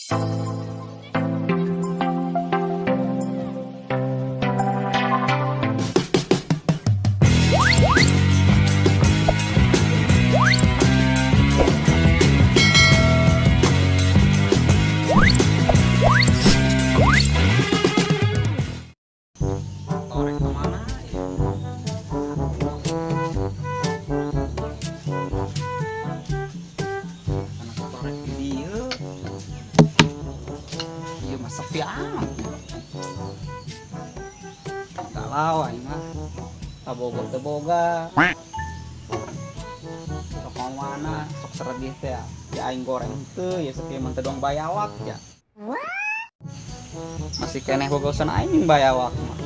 Torek kemana ya? Anak torek di dieu. Ieu mah sepi amat. Galau aing mah. Kabogoh teu boga. Sok mana sok seredih teh ya. Ya aing goreng teu ya sepi mah teu dong bayawak ya. Masih keneh bogosan aing bayawak mah.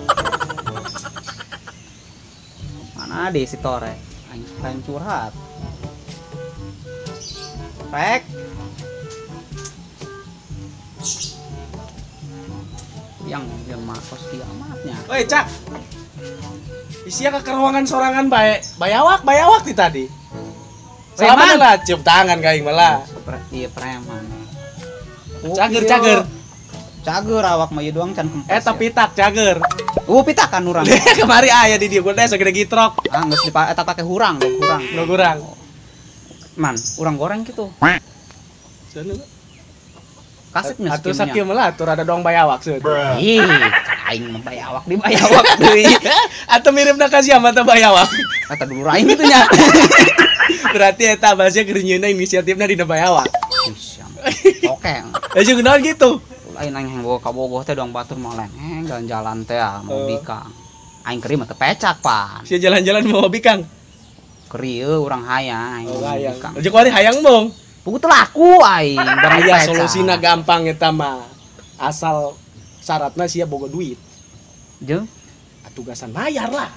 Mana deh si Torek? Aing pengen curhat. Rek. Yang makos kiamatnya. Woi, Cak. Isia ke ruangan sorangan bae. Bayawak, bayawak di tadi. Salaman lah, cium tangan ka aing malah. Iya preman. Cager, cager. Cager awak mah ieu doang can kempes. Eta pitak cager. Pitakan urang. Kemari aya di dieu teh segede gitrok. Ah, geus eta pake hurang, hurang. Lo hurang. Man, urang goreng gitu. Sana. Kasepnya atuh sakieu mah atuh rada dong bayawak seueur. Ih, aing mah bayawak di bayawak deui. Atuh miripna ka sia mah teh bayawak. Eta dulur aing kitu nya. Berarti eta bahasa keur nyieunna inisiatifna dina bayawak. Oke. Eh jeung naon gitu? Aing nang bawa ka Bogoh teh dong batur mah leng jalan-jalan teh mau bikang. Aing keri mah teu pecak pan. Sia jalan-jalan mau bikang. Keri eueuh urang hayang aing bikang. Jeung kuari hayang bong. Pugu teu laku aing barang aya solusina gampang eta mah. Asal syaratna sia boga duit. Jeung tugasan bayar lah.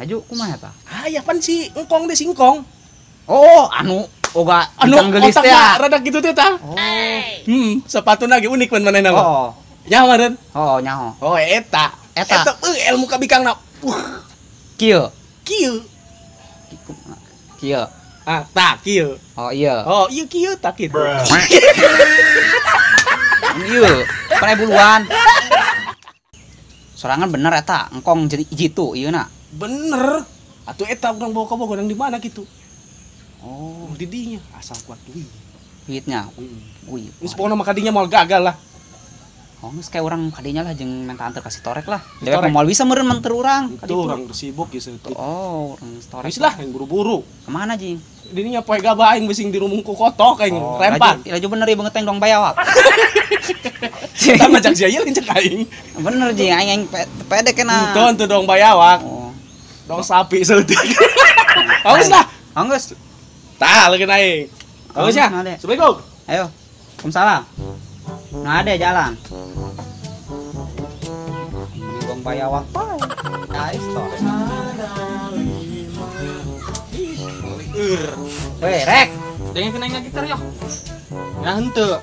Laju kumaha eta? Aya pan si engkong deh singkong. Oh, anu oga anu gelis teh rada kitu teh tah. Oh. Sepatuna ge unik pan manehna mah. Oh. Nyaho meureun? Oh, nyaho. Oh, eta. Eta ilmu ka bikangna. Kieu. Kieu. Kieu. Ah, tah kieu. Oh, iya. Oh, ieu kieu tah kitu. Ieu, pan buluan. Sorangan bener eta, engkong jadi jitu ieu na. Bener. Atuh eta urang bawa ka Bogor di mana kitu. Oh, di dinya asal kuat duit. Duitnya. Wih. Geus pokona mah kadinya moal gagal lah. Oh, geus kayak urang kadinya lah jeung minta anter ka si Torek lah. Dewek moal bisa meureun menter urang. Itu urang sibuk geus saeutik. Oh, urang Torek. Geus lah yang buru-buru. Kemana jeung? Dininya poe gabah aing bising dirumung ku kotok aing rempan. Laju bener ieu banget dong bayawak. Eta mah cak sia ieu cek aing. Bener jeung aing aing pede kena. Henteu dong bayawak. Dong sapi saeutik. Geus lah. Geus. Tah, lagi naik. Bagus ya? Assalamualaikum. Ayo. Waalaikumsalam. Nah, ada jalan. Ini bang bayawak bae. Guys, toh. Weh, rek. Dengan kena gitar yo. Ya henteu.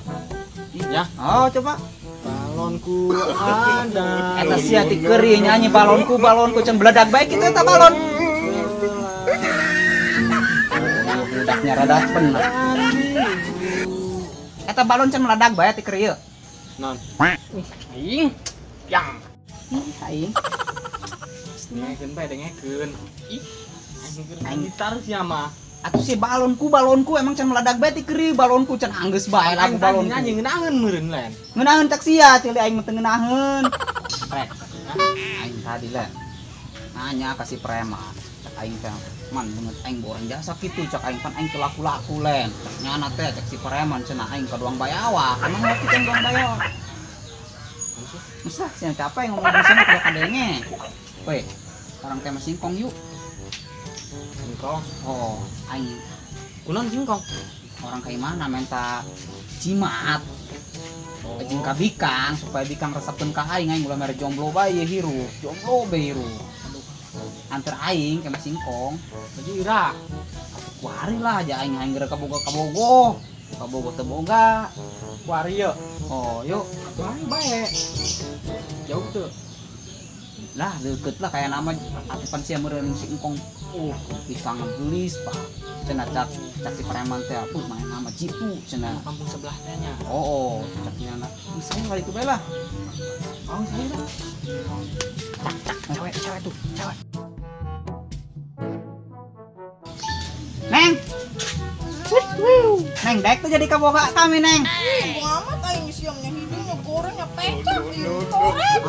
Ya. Oh, coba. Balonku ada. Eta sia ti keuri nyanyi balonku, balonku can beledak bae kitu eta balon. Budaknya rada bener. Eta balon can meledak bae ti keur ieu. Non. Aing. Yang. Ih, aing. Dengekeun bae dengekeun. Ih, aing gitar sia mah. Atuh si balonku, balonku emang can meledak bae ti keur balonku can anggeus bae lagu balonku. Nyanyi ngeunaheun meureun lain. Ngeunaheun tak sia ceuli aing mah teu ngeunaheun. Rek. Aing tadi lah. Nanya ka si preman. Cak aing teh man banget aing borong jasa kitu cak aing pan aing teu laku-laku len. Cak nyana teh cak si preman cenah aing ka doang bayawak. Emang mau kitu doang bayawak. Geus lah sia capek ngomong di sini kudu kadenge. Weh, orang teh mah singkong yuk. Singkong. Oh, aing. Kunaon singkong? Orang ka imahna minta jimat. Oh. Jeung ka bikang supaya bikang resepkeun ka aing aing ulah mere jomblo bae ye hirup. Jomblo bae hirup. Anter aing ke singkong. Baju ira. Atuh kuari lah aja aing aing geura ka Bogo ka Bogo. Ka Bogo teu boga. Kuari yeuh. Oh, yuk. Atuh aing bae. Jauh teu. Lah deket lah kayak nama atuh pan sia meureun si engkong. Bikang geulis pak. Cenah cak cak si preman teh apuh main nama jitu cenah. Kampung sebelah teh nya. Oh, cak Saya kali itu bae lah. Oh, saya lah. Cak, cewek, cewek tuh, cewek. Neng. Neng, dek tuh jadi kaboga kami, Neng. Ih, amat aing siamnya hidungnya gorengnya pecah, torek.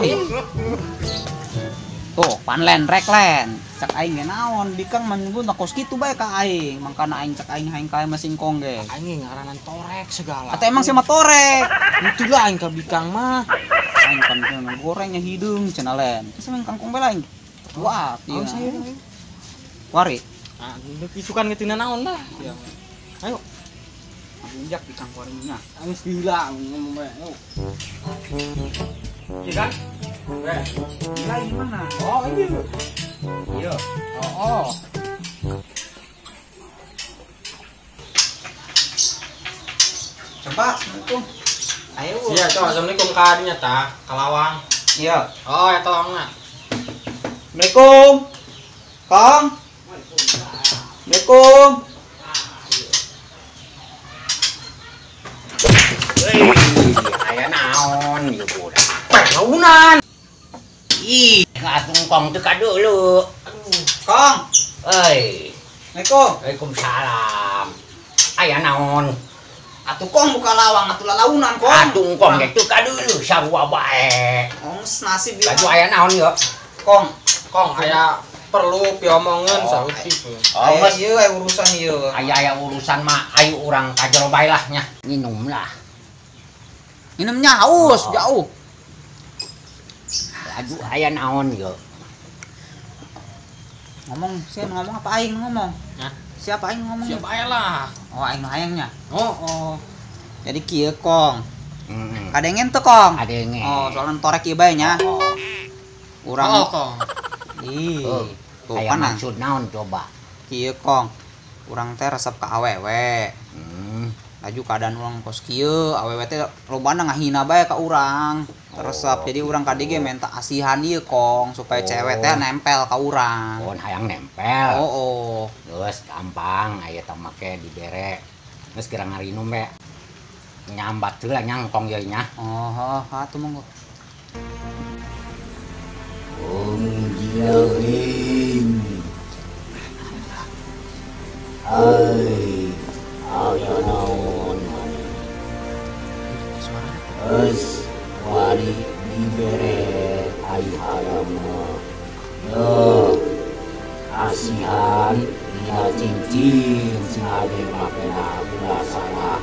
Tuh, panlen rek len. Cak aing ge naon, bikang manyebut kos kitu bae ka aing. Mangkana aing cak aing haing ka masingkong ge. Aing ngaranan torek segala. Atau emang sama torek. Itu lah aing ka bikang mah. Aing kan gorengnya hidung cenah len. Terus emang kangkung bae aing. Kuat ieu. Wari. Ah, isukan ngetina naon lah. Ayo. Injak bikang warinya. Geus gila ngomong bae. Ayo. Iya kan? Gila gimana? Oh, ini. Iya. Oh. Coba, Assalamualaikum. Ayo. Iya, coba Assalamualaikum ka dinya tah, ka lawang. Iya. Oh, eta lawangna. Assalamualaikum. Kong. Assalamualaikum. Hei, aya naon ieu budak? Launan. Ih, ngatung kong teu kadeuleu. Aduh, Kong. Euy. Assalamualaikum. Waalaikumsalam. Aya naon? Atuh Kong buka lawang atuh lalaunan, Kong. Atuh kong ge teu kadeuleu sarua bae. Ong nasib ieu. Baju aya naon ieu? Kong, Kong aya perlu piomongeun saeutik. Oh, geus ieu aya urusan ieu. Aya urusan mah ayo urang ka jero bae lah nya. Nginum lah. Minumnya haus, jauh. Aduh, aya naon ieu? Ngomong, siapa ngomong apa aing ngomong? Hah? Siapa aing ngomong? Siapa aya lah. Oh, aing hayangnya. Oh. Jadi kieu, Kong. Kadengen teu, Kong? Kadengen. Oh, soalnya torek ieu bae nya. Oh. Urang. Oh, Kong. Ih. Tuh, aya maksud naon coba? Kieu, Kong. Urang teh resep ka awewe. Laju keadaan urang kos kieu, awewe teh lobana ngahina bae ka urang. Resep. Jadi urang ka dieu ge minta asihan ieu, Kong, supaya cewek teh nempel ka urang. Oh, hayang nempel. Oh. Geus gampang aya teh make dibere. Geus geura ngarinum we. Nyambat heula nyangkong ieu nya. Oh, atuh monggo. Om Jiling. Ai, ayo naon. Geus wari dibere ayu hayang mah. Yo, asihan dina cincin sing ade makena ulah salah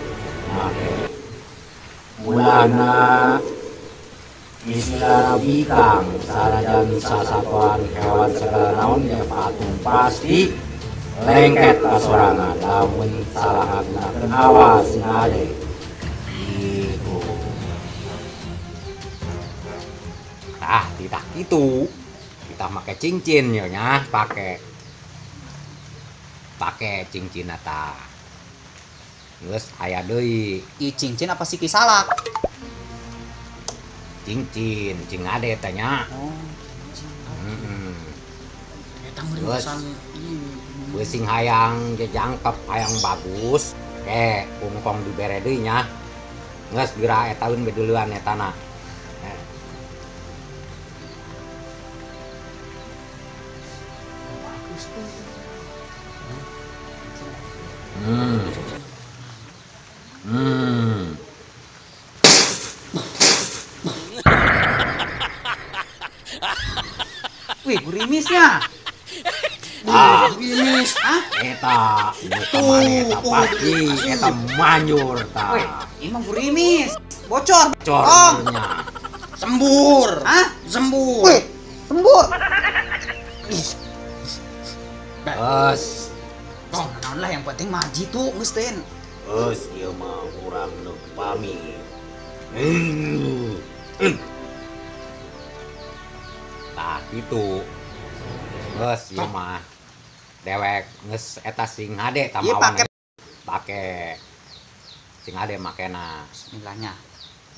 make. Ulana istilah bikang sanajan sasatoan hewan segala naon ge patung pasti lengket ka sorangan lamun salah ngagunakeun awas sing ade. Gitu. Tah, tidak gitu. Kita pakai cincin ya nya, pakai cincin eta. Geus aya deui. Ieu cincin apa siki salak? Cincin, cing ade teh nya. Oh. Heeh. Eta meureun pesan ieu. Sing hayang jejangkep hayang bagus, ke kungkong dibere deui nya. Geus geura etaeun bedeuleuan etana. Wih, gurimisnya. Ah, gurimis. Hah? Eta, eta pasti, eta manjur ta. Wih, emang gurimis. Bocor. Bocor. Sembur. Hah? Sembur. Wih, sembur. Bos. Kong, naon lah yang penting maji tuh geus teh. Geus ieu mah urang nu pamit. Tah kitu. Geus ieu mah dewek geus eta sing hade tah mawan. Pake sing hade makena. Bismillahnya.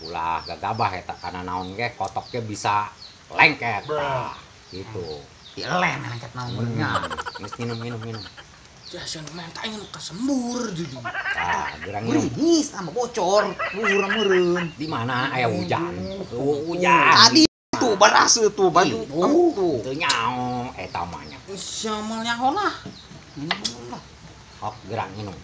Ulah gagabah eta kana naon ge kotok ge bisa lengket. Tah gitu. Dilem lengket naon nya. Geus minum. Jasa menta aing kasembur di. Ah, gerang minum. Gerimis tambah bocor, luhur meureun. Di mana aya hujan? Hujan. Tadi tuh barase tuh baju kamu tuh. Teu nyaho eta mah nya. Sia moal nyaho lah. Hok gerang minum.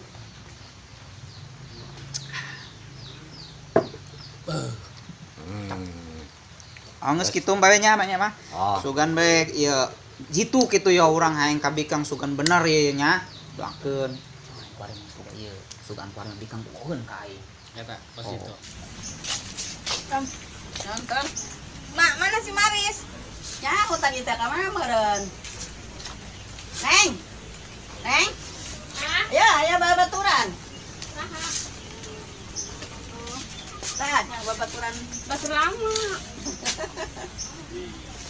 Anggeus kitu bae nya mah nya mah. Sugan bae ieu jitu kitu ya urang hayang ka bikang sugan bener ieu nya. Doakeun. Kuari mah sugan ieu, sugan kuari bikang bogoheun ka aing. Eta pas itu. Nonton. Mak, mana si Maris? Ya, aku tadi teh ka mana meureun. Neng. Neng. Hah? Ya, aya babaturan. Saha? Tah, babaturan batur lama.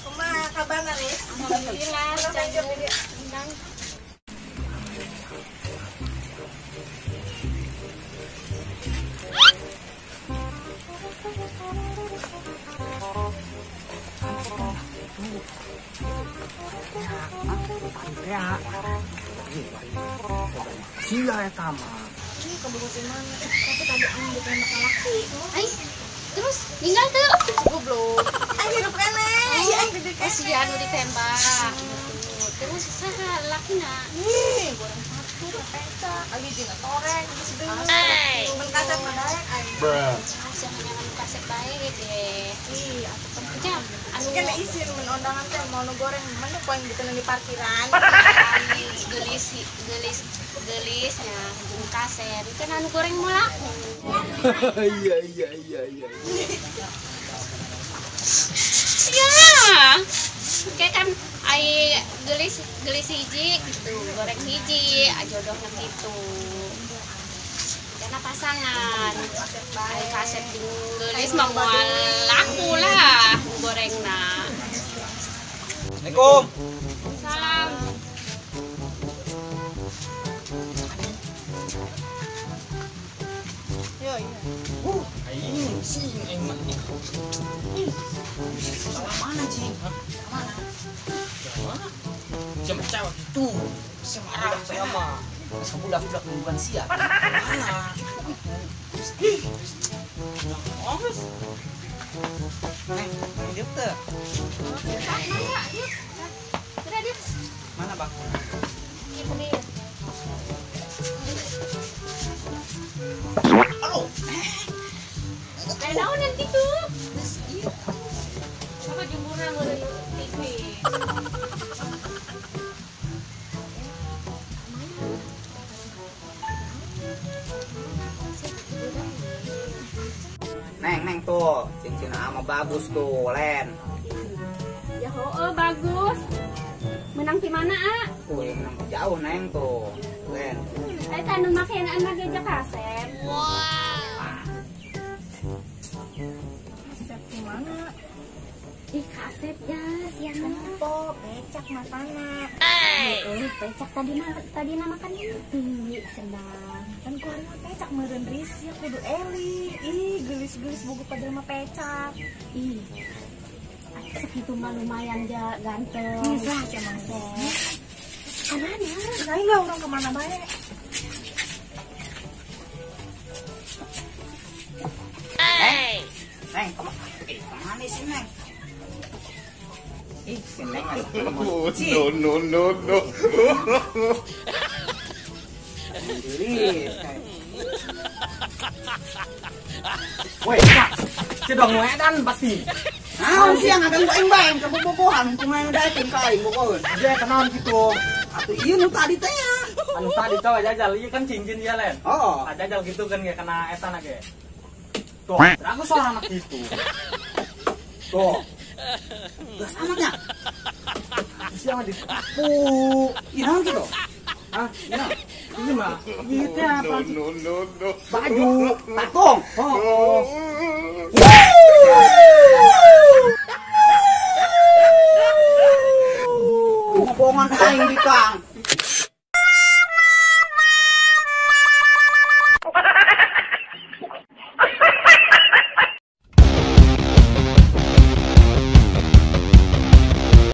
Kumaha kabarna, Riz? Alhamdulillah, senang. Sia eta mah. Ini keburu si mana? Tapi tadi aing ditembak laki. Aing terus ninggal teu? Goblok. Aing hidup keneh. Iya aing gede keneh. Oh, sia nu ditembak. Terus saha lakina? Ih, goreng satu pecak, lagi dina toreng geus deui. Mun kasep mah daek aing. Sia mah nyangan kasep bae deh. Ih, atuh penting anu kena isin mun ondangan teh mau nu goreng menu poin diteun di parkiran. Gelis gelis gelisnya jeung kasep kan anu goreng mau laku. Iya iya iya iya. Iya. Kayak kan ai gelis gelis hiji gitu, goreng hiji, jodohna gitu. Karena pasangan. Ai kasep jeung geulis mah moal laku lah gorengna. Assalamualaikum. Salam. Yo iya. Aing sing aing mah. Salah mana, Cing? Mana? Mana? Jam cewek itu. Semarang saya mah. Sebudak-budak bukan sia. Mana? Ih. Nangis. Neng, hidup teu? Mana, dieu? Udah dieu. Mana, Bang? Ieu nih. Aduh. Kayak naon nanti tuh? Geus ieu. Apa jemurna meureun tipis. Neng, neng tuh, cincin ama bagus tuh, Len. Ya oh, bagus. Menang di mana, A? Tuh, yang menang jauh, Neng tuh. Len. Eh, tanu make anak geja kasep. Wow. Kasep di mana? Ih, kasep ya, siang. Oh, becak matana. Eh, becak tadi nama makan itu, cenah. Kan kuari mah pecak meureun risih kudu eli. Ih, geulis-geulis boga padahal mah pecak. Ih. Segitu mah lumayan ja ganteng. Lah si emang sih. Kamana? Lain lah orang kemana bae. Neng, Neng, kemana sih, Neng? Ih, si Neng masih Oh, no no no no. Woi, Kak. Cedong nu edan pasti. Naon sih yang ngaganggu aing bae ka bobogohan kumaha nu daekeun ka aing bogoheun. Dia kenaon kitu. Atuh ieu nu tadi teh ya. Anu tadi teh jajal ieu kan cincin dia Len. Oh. Jajal gitu kan ge kena eta na ge. Tuh, aku seorang anak gitu. Tuh. Gas amatnya. Siapa ditipu? Ih, naon kitu? Hah? Naon? Ini mah, ieu teh apa? No no no. Baju, patung. Oh. Bohongan aing di Kang.